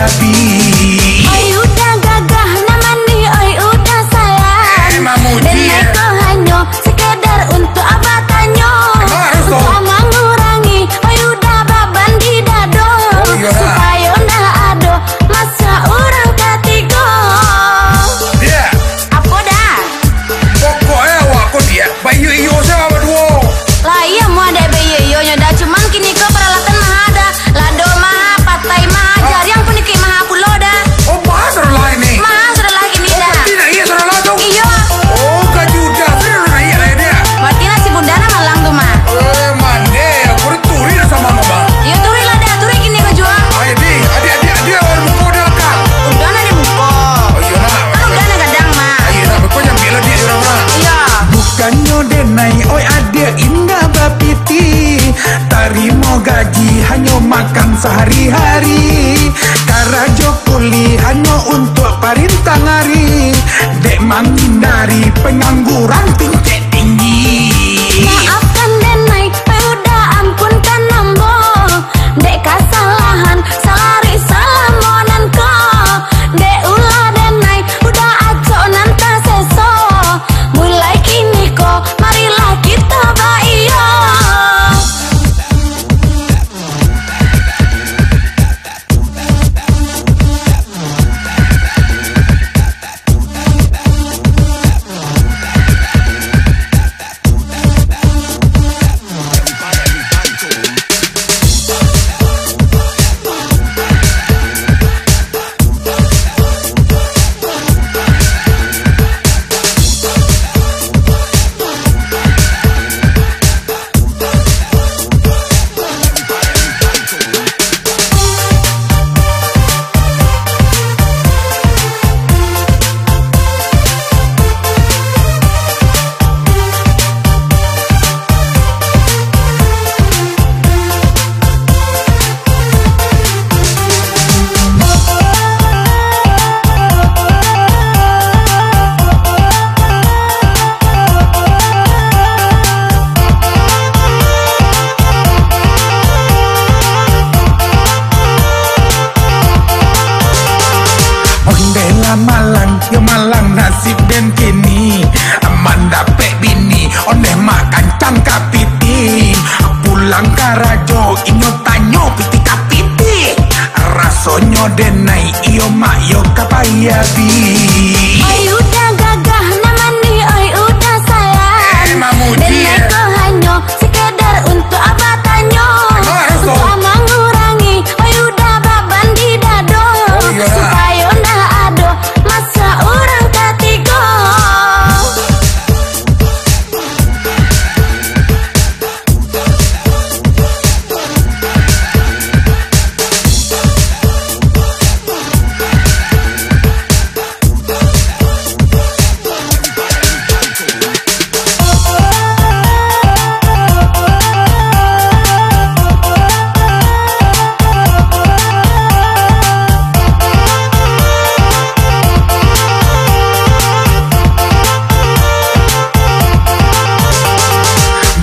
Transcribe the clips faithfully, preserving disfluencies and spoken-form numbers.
Oi Uda gagah nan manih, oi Uda sayang. Eh, mamuji, denai ko hanyo sekedar untuk abah tanyo. Emang harus tu? Untuk mangurangi, oi Uda, baban di dado. Oh, iyolah. Supayo ndak ado masalah urang katigo. Dia. Apo Da? Pokoknyo awak ko dia baiyo-iyo sajo baduo. Lah iyo, mun dek baiyo-iyonyo Da, cuman kini ko paralatan maha Da. Lado maha, patai maha, ah, jariang pun ikek maha pulo Da. Oh, maha sudah lah ini. Maha sudah lah kini Da. Oh, berarti naiak sudah lah tu? Iyo. Oh, gaji Uda sudah naiak lah ini, ya? Berarti nasi bunda nan malang tu mah. Eh, mande, aku turi dah samo mama. Iyo, turi lah Da, turi kini ko juo. Ayo, di, adik, adik, adik, awak buka dah, Kak. Uda nan dibuka. Oh, iyo lah. Kan Uda nan gadang mah. Ayo lah, buka jambi lah, di, orang lah. Iyo. Bukannyo denai, oi adiak, indak bapitih. Tarimo gaji hanyo makan sahari-hari. Karajo kuli hanyo untuak parintah nagari. Dek manghindari pangangguran tingkek tinggi. Maafkan denai, oi Uda ampunkan ambo. Dek kasalahan salari salamo nan ko. Dek ulah denai, Uda acok nan taseso. Mulai kini ko, marilah kito baiyo. Ondeh lah malang, yo malang nasib den kini. Mandapek bini, ondeh mak kancang ka piti. Pulang karajo, inyo tanyo piti ka piti. Rasonyo denai, iyo mak yo ka payah bi. Oi Uda gagah nan manih, oi Uda sayang. Eh, mamuji, denai ko hanyo sekedar untuk abah tanyo. Emang harus tu? Untuk mangurangi, oi Uda, baban di dado. Oh, iyolah. Supayo ndak ado masalah urang katigo.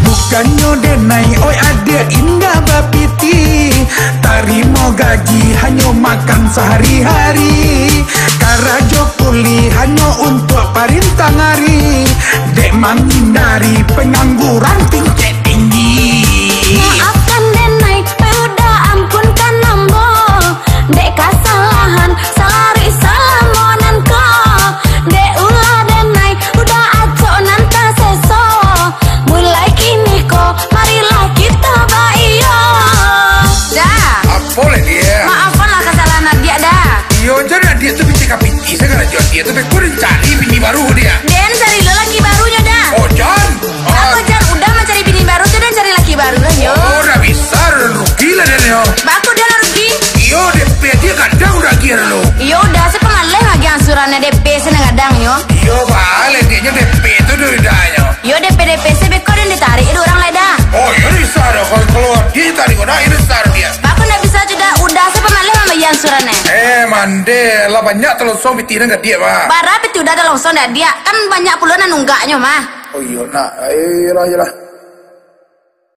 Bukannyo denai, oi adiak, indak bapiti. Tarimo gaji hanyo makan sahari-hari. Karajo kuli hanyo untuak parintah nagari. Dek manghindari pangangguran tingkek tinggi. Maafkan denai, oi Uda, ampunkan ambo. Dek kasalahan salari salamo nan ko. Dek ulah denai, Uda acok nan taseso. Mulai kini ko, marilah kito baiyo. Da. Apo lai, Diak? Maafanlah kasalahan adiak, Da. Iyo, jan adiak tu pitih ka pitih, sagalo jo adiak tu beko den cari bini baru, Diak. Den cari lo laki barunyo, Da. Oh, jan. Baa kok jan Uda mancari bini baru tu, den cari laki baru lah nyo. Oh, dah bisa, dah rugi lah den nyo. Baa kok dah lah rugi? Iyo, D P dia gadang Uda agiah dulu. Iyo, Uda se pamaleh agiah angsurannyo D P se nan gadang nyo. Iyo, baa lai, diaknyo D P tu duit Udanyo. Iyo, D P-D P se beko den ditarik dek urang lai, Da. Oh, iyo, bisa doh, kalau, kalau dia ditarik Uda, iyo bisa doh dia. Baa kok ndak bisa juo, Da, Uda se pamaleh mambayia angsurannyo. Eh, mande, lah banyak talonsong pitih den ka diak, bah. Bara pitih Uda talonsong dek adiak, kan banyak pulo nan nunggaknyo mah. Oh, iyo, nak. Eh, iyolah, iyolah.